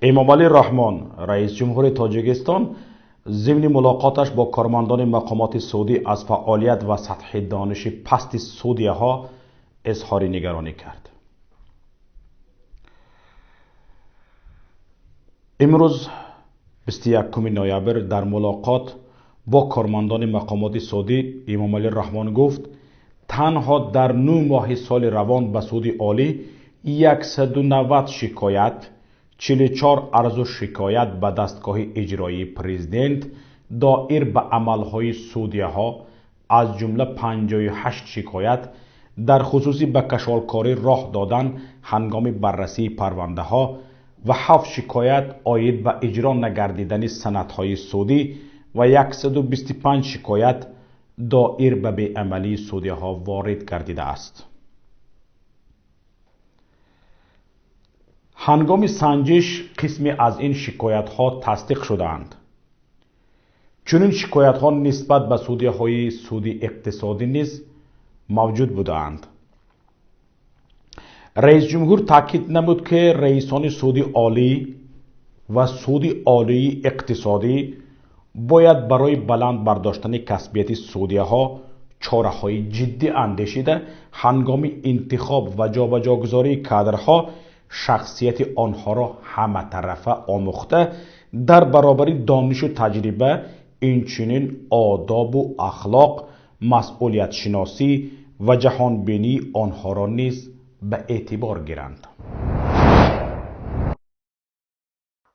Эмомалӣ Раҳмон, раисҷумҳури Тоҷикистон, зимни мулоқоташ бо кормандони мақомоти судӣ аз фаъолият ва сатҳи дониши пасти судяҳо изҳори нигаронӣ кард. Имрӯз 21 ноябр дар мулоқот бо кормандони мақомоти судӣ Эмомалӣ Раҳмон гуфт, танҳо дар 9 моҳи соли равон ба суди олӣ 190 шикоят, 44 арзу шикоят ба дастгоҳи иҷроии президент доир ба амалҳои судяҳо, аз ҷумла 58 шикоят дар хусуси ба кашолкорӣ роҳ додан ҳангоми баррасии парвандаҳо ва 7 шикоят оид ба иҷро нагардидани санадҳои судӣ ва 125 шикоят доир ба беамалии судяҳо ворид гардидааст. Ҳангоми санҷиш қисме аз ин шикоятҳо тасдиқ шудаанд. Чунин шикоятҳо нисбат ба судяҳои суди иқтисодӣ низ мавҷуд будаанд. Раисҷумҳур таъкид намуд, ки раисони суди олӣ ва суди олии иқтисодӣ бояд барои баланд бардоштани касбияти судяҳо чораҳои ҷиддӣ андешида, ҳангоми интихоб ва ҷобаҷогузории кадрҳо шахсияти онҳоро ҳаматарафа омӯхта, дар баробари донишу таҷриба инчунин одобу ахлоқ, масъулиятшиносӣ ва ҷаҳонбинии онҳоро низ ба эътибор гиранд.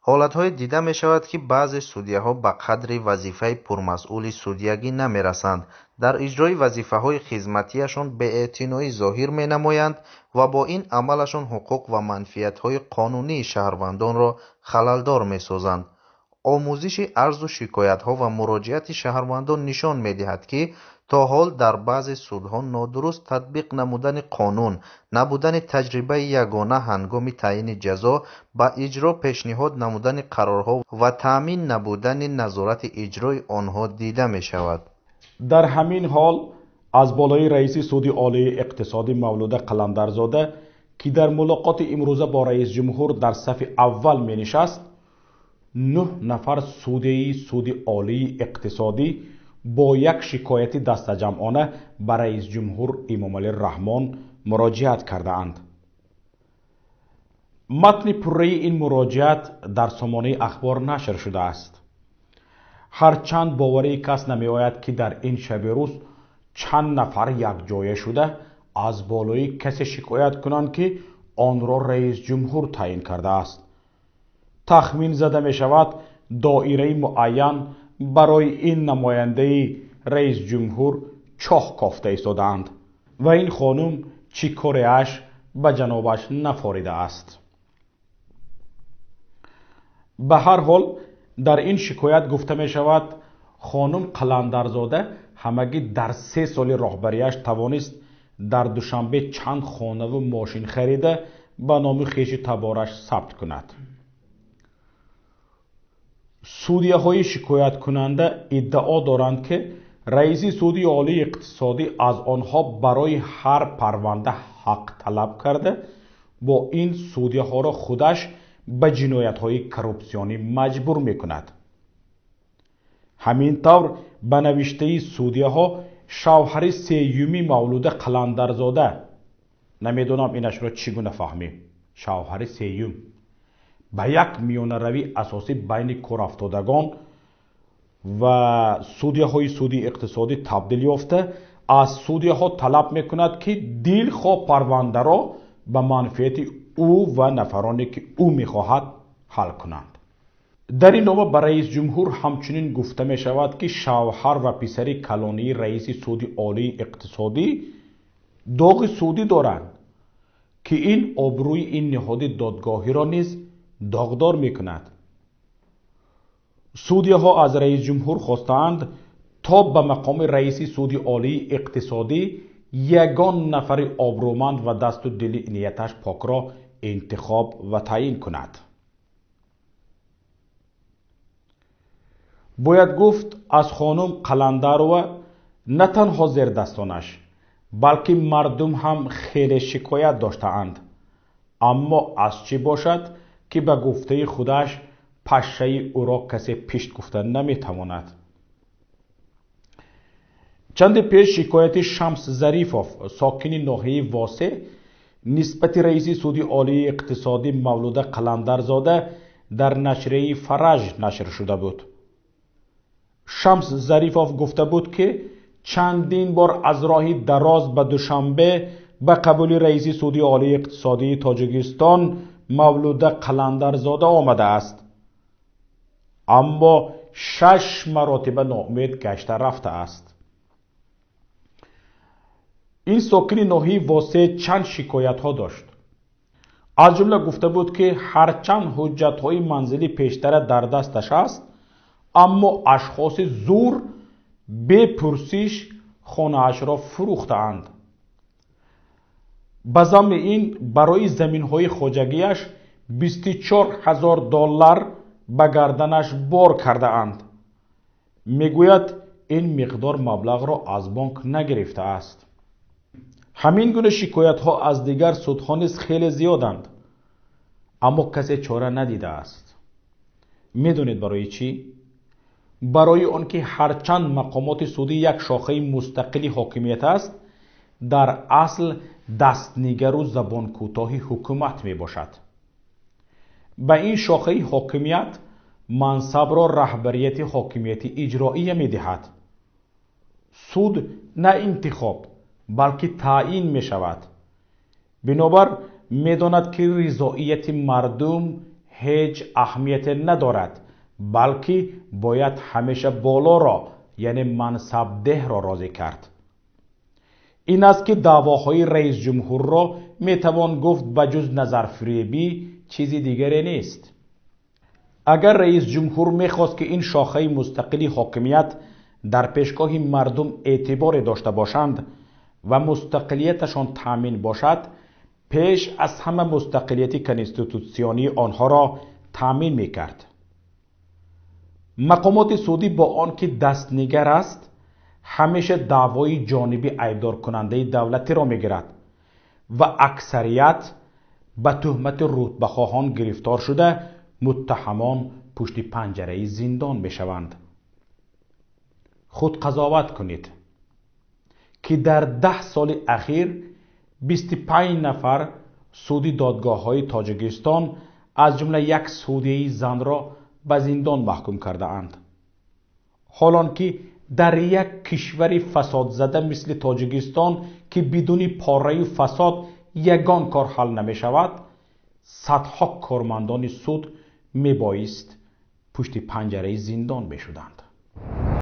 Ҳолатҳое дида мешавад, ки баъзе судяҳо ба қадри вазифаи пурмасъули судягӣ намерасанд, дар иҷрои вазифаҳои хизматиашон беэътиноӣ зоҳир менамоянд ва бо ин амалашон ҳуқуқ ва манфиатҳои қонунии шаҳрвандонро халалдор месозанд. Омӯзиши арзу шикоятҳо ва муроҷиати шаҳрвандон нишон медиҳад, ки то ҳол дар баъзе судҳо нодуруст татбиқ намудани қонун, набудани таҷрибаи ягона ҳангоми таъйини ҷазо, ба иҷро пешниҳод намудани қарорҳо ва таъмин набудани назорати иҷрои онҳо дида мешавад. Дар ҳамин ҳол аз болои раиси суди олии иқтисодӣ Мавлуда Қаландарзода, ки дар мулоқоти имрӯза бо раисҷумҳур дар сафи аввал менишаст, 9 нафар судяи суди олии иқтисодӣ бо як шикояти дастаҷамъона ба раисҷумҳур Эмомалӣ Раҳмон муроҷиат кардаанд. Матни пурраи ин муроҷиат дар сомонаи Ахбор нашр шудааст. Ҳарчанд боварии кас намеояд, ки дар ин шаби рӯз чанд нафар якҷоя шуда аз болои касе шикоят кунанд, ки онро раисҷумҳур таъйин кардааст. Тахмин зада мешавад, доираи муайян барои ин намояндаи раисҷумҳур чоҳ кофта истодаанд ва ин хонум чӣ кореаш ба ҷанобаш нафоридааст. Ба ҳар ҳол дар ин шикоят гуфта мешавад, хонум Қаландарзода ҳамагӣ дар 3 соли роҳбарияш тавонист дар Душанбе чанд хонаву мошин харида ба номи хеши табораш сабт кунад. Судяҳои шикояткунанда иддао доранд, ки раиси суди олии иқтисодӣ аз онҳо барои ҳар парванда ҳақ талаб карда, бо ин судяҳоро худаш ба ҷиноятҳои коррупсионӣ маҷбур мекунад. Ҳамин тавр ба навиштаи судяҳо шавҳари сеюми Мавлуда Қаландарзода, намедонам инашро чӣ гуна фаҳмем, шавҳари сеюм ба як миёнаравии асосӣ байни корафтодагон ва судяҳои суди иқтисодӣ табдил ёфта, аз судяҳо талаб мекунад, ки дилхоҳ парвандаро ба манфиати ӯ ва нафароне, ки ӯ мехоҳад, ҳал кунанд. Дар ин нома ба раисҷумҳур ҳамчунин гуфта мешавад, ки шавҳар ва писари калонии раиси суди олии иқтисодӣ доғи судӣ доранд, ки ин обрӯи ин ниҳоди додгоҳиро низ доғдор мекунад. Судяҳо аз раисҷумҳур хостаанд, то ба мақоми раиси суди олии иқтисодӣ ягон нафари обрӯманд ва дасту дили нияташ покро интихоб ва таъйин кунад. Бояд гуфт, аз хонум Қаландарова на танҳо зердастонаш, балки мардум ҳам хеле шикоят доштаанд. Аммо аз чӣ бошад, ки ба гуфтаи худаш пашшаи ӯро касе пишт гуфта наметавонад. Чанде пеш шикояти Шамс Зарифов, сокини ноҳияи Восе, нисбати раиси суди олии иқтисодӣ Мавлуда Қаландарзода дар нашрияи Фараҷ нашр шуда буд. Шамс Зарифов гуфта буд, ки чандин бор аз роҳи дароз ба Душанбе ба қабули раиси суди олии иқтисодии Тоҷикистон Мавлуда Қаландарзода омадааст, аммо 6 маротиба ноумед гашта рафтааст. Ин сокини ноҳияи Восе чанд шикоятҳо дошт. Аз ҷумла гуфта буд, ки ҳарчанд ҳуҷҷатҳои манзили пештара дар дасташ аст, аммо ашхоси зур бепурсиш хонаашро фурӯхтаанд. Ба замми ин барои заминҳои хоҷагиаш 24 000 доллар ба гарданаш бор кардаанд. Мегӯяд, ин миқдор маблағро аз бонк нагирифтааст. Ҳамин гуна шикоятҳо аз дигар судҳо низ хеле зиёданд, аммо касе чора надидааст. Медонед барои чӣ? Барои он ки ҳарчанд мақомоти судӣ як шохаи мустақили ҳокимият аст, дар асл дастнигару забонкӯтоҳи ҳукумат мебошад. Ба ин шохаи ҳокимият мансабро раҳбарияти ҳокимияти иҷроия медиҳад. Суд на интихоб, балки таъин мешавад. Бинобар медонад, ки ризоияти мардум ҳеҷ аҳамияте надорад, балки бояд ҳамеша болоро, яъне мансабдеҳро розӣ кард. Ин аст, ки даъвоҳои раисҷумҳурро метавон гуфт ба ҷуз назарфиребӣ чизи дигаре нест. Агар раисҷумҳур мехост, ки ин шохаи мустақили ҳокимият дар пешгоҳи мардум эътиборе дошта бошанд ва мустақилияташон таъмин бошад, пеш аз ҳама мустақилияти конститутсионии онҳоро таъмин мекард. Мақомоти судӣ бо он ки дастнигар аст, ҳамеша даъвои ҷониби айбдоркунандаи давлатиро мегирад ва аксарият ба туҳмати рутбахоҳон гирифтор шуда, муттаҳамон пушти панҷараи зиндон мешаванд. Худ қазоват кунед, ки дар 10 соли ахир 25 нафар суди додгоҳҳои Тоҷикистон, аз ҷумла як судияи занро ба зиндон маҳкум кардаанд. Ҳолон ки дар як кишвари фасодзада мисли Тоҷикистон, ки бидуни пораю фасод ягон кор ҳал намешавад, садҳо кормандони суд мебоист пушти панҷараи зиндон мешуданд.